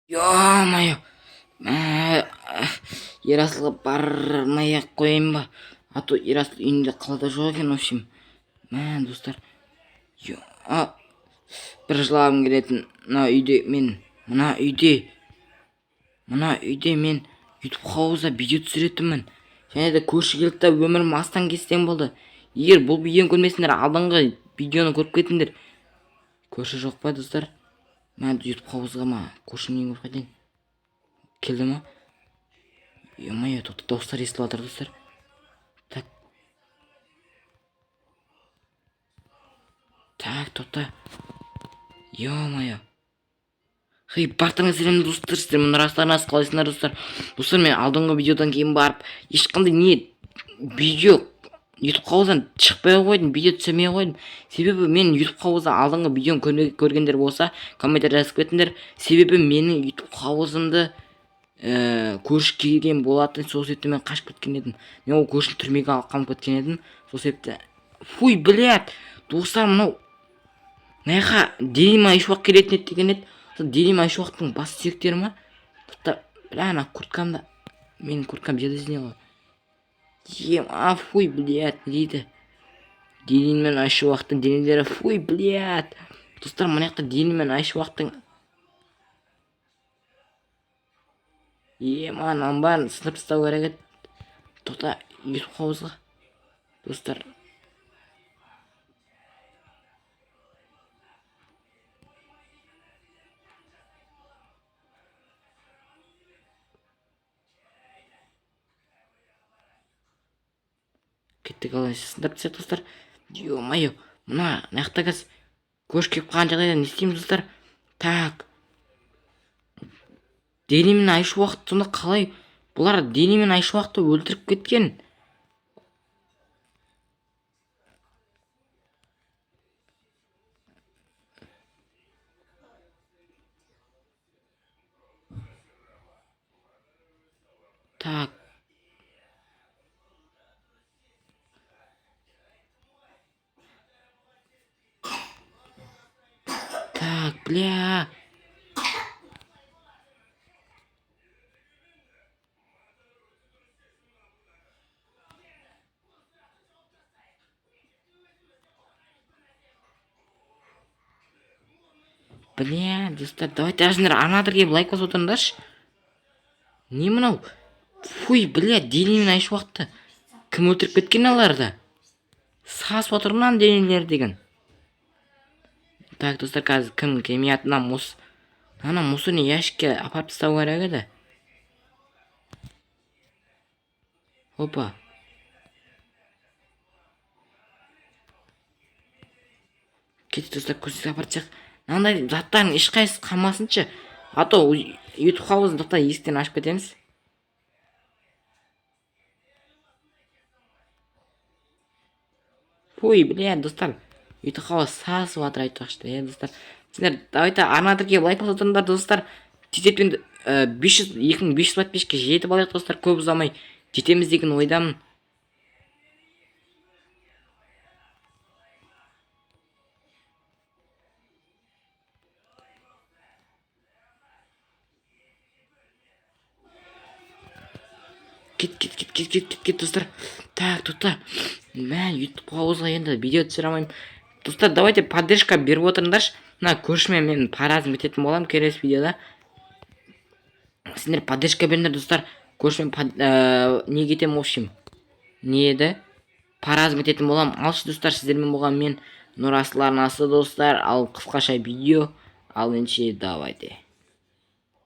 Ё-моё. Мә, Ерасылға бармай ақ қояйын ба? А то Ерасыл үйінде, қалада жоқ екен, в общем. Мә, достар. Ё, а, бір жылағым келетін. Мына үйде мен, мына үйде мен Ютуб хаузда видео түсіретінмін. Және де көрші келді да, өмірім астан кестең болды. Егер бұл видеоны көрмесеңдер, алдыңғы видеоны көріп кетіңдер. Көрші жоқ па, достар? Мә, Ютуб хаузға ма? Көршінің үйіне барып қайтайын. Келді ма? Ё-моё, тоқта, дауыстар естіліп жатыр, достар. Так. Так, тоқта. Ё-моё. Хей, барлықтарыңа сәлем, достар, сіздер Нұрасыл, қалайсыңдар, достар? Достар, мен алдыңғы видеодан кейін барып, ешқандай не видео Ютуб хауздан шықпай қойдым, видео түсірмей қойдым. Себебі мен Ютуб хаузда алдыңғы видеоны көргендер болса, комментарий жазып кетіңдер. Себебі менің Ютуб хаузымды көрші келген болатын, сол себепті мен қашып кеткен едім. Мен ол көршіні түрмеге алып қамап кеткен едім. Сол себепті, фуй, блядь, достар, мынау мына жаққа Денима Айшуақ келетін еді деген еді. Сол Денима Айшуақтың бас сүйектері ма? Тоқта, бля, ана курткамда, менің курткам железный ғой. Ема, фуй, блядь, не дейді? Денин мен Айшуақтың денелері, фуй, блядь. Достар, мына жақта Денин мен Айшуақтың. Ема, мынаның бәрін сындырып тастау керек еді. Тоқта, Ютуб хаузға. Достар. Кеттік, ал, сындырып тастайық, достар. Ё-моё, мына жақта қазір көрші келіп қалған жағдайда не істейміз, достар? Так. Дени мен Айшуақты сонда қалай бұлар Дени мен Айшуақты өлтіріп кеткен? Так. Так, бля. Бля, достар, давайте ажыңдар, арнада келіп лайк басып отырыңдаршы. Не мынау? Фуй, бля, Дени мен Айшуақты кім өлтіріп кеткен аларды? Сасып отыр мынаның денелері деген. Так, достар, қазір кім келмей мына мус ана мусорный ящикке апарып тастау керек еді. Опа. Кеттік, достар, көзге апарып тастайық. Мынандай заттардың ешқайсысы қалмасыншы. А то Ютуб хаузын, тоқта, есіктен ашып кетеміз. Фуй, бля, достар. Ютуб хауз сасып жатыр айтпақшы, иә, достар. Сендер давайте арнада келіп лайк басып отырыңдар, достар. Тездетпен 500 2500 подписчикке жетіп алайық, достар, көп ұзамай жетеміз деген ойдамын. Кет, кет, кет, кет, кет, кет, кет, достар. Так, тоқта. Мә, Ютуб хаузға енді видео түсіре алмаймын. Достар, давайте поддержка беріп отырыңдаршы. Мына көршімен мен паразм ететін боламын келесі видеода. Сендер поддержка беріңдер, достар. Көршімен не кетемін, в общем. Не еді? Паразм ететін боламын. Алшы, достар, сіздермен болған мен, Нұрасыл арнасы, достар. Ал қысқаша видео. Ал ендеше давайте.